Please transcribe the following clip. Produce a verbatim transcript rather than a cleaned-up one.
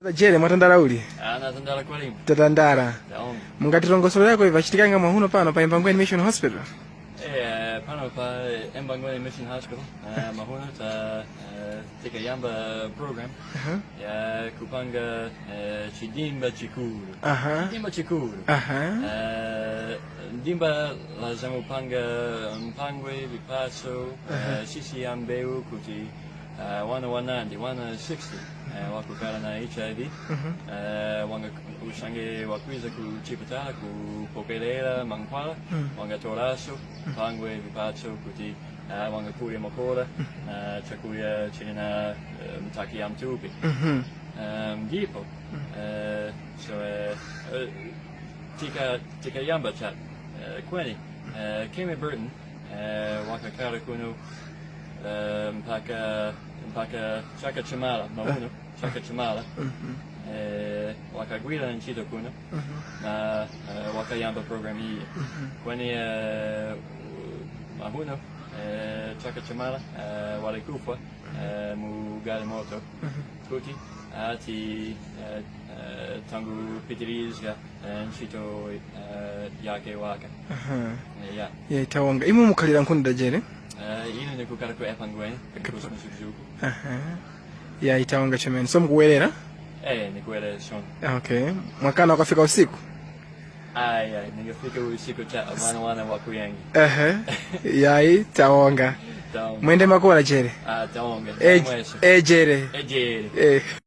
Jere, mwatandala uli? Ah, natandala kwalimu. Tatandala. Daonga. Mungatilongosolera ko vachitikanga mwahuno pano pa Embangweni Mission Hospital? Eh, pano pa Embangweni Mission Hospital. Eh, mahuno ta eh, tikayamba program. Aha. Ya kupanga eh, chidimba chikuru. Aha. Chidimba chikuru. Aha. Eh, dimba la zamupanga mpangwe vipaso eh, sisi ya mbeu kuti uh, wana wanandi wana sixty uh, wakukhala na hiv uh, wanga usange wakwiza ku chipatala kupokerera mankhwala wangatoraso mpangwe vipatso kuti uh, wangakurya makora uh, chakurya chili na uh, mtaki ya mtupi um, ndipo uh, so uh, uh, tika tikayamba cha uh, kweni uh, kemi burton Eh, wakakhala kuno eh, mpaka mpaka chaka chimala mauno chaka chimala eh, wakagwira ntchito kuno na eh, wakayamba programu iyi kweni eh, mahuno eh, chaka chimala eh, wali kufwa eh, mu galimoto kuti ati eh, eh, tangupitirizga eh, ntchito eh, yake waka Aha. Eh, ya Ye tawonga. Imwe mukhalira nkhuni da jere? Eh, ine ndikukhala ku Epangweni, ku Kusmusukuzuku. Aha. Ya itawonga chomene. So mukuwerera? Eh, ndikuwerera shon. Okay. Mwakana ukafika usiku? Ai ai, ningafika usiku cha wana wana wakuyengi. Aha. Ya itawonga. Taonga. Mwende makora jere. Ah, taonga. Ej Mwese. Ejere. Ejere. Eh.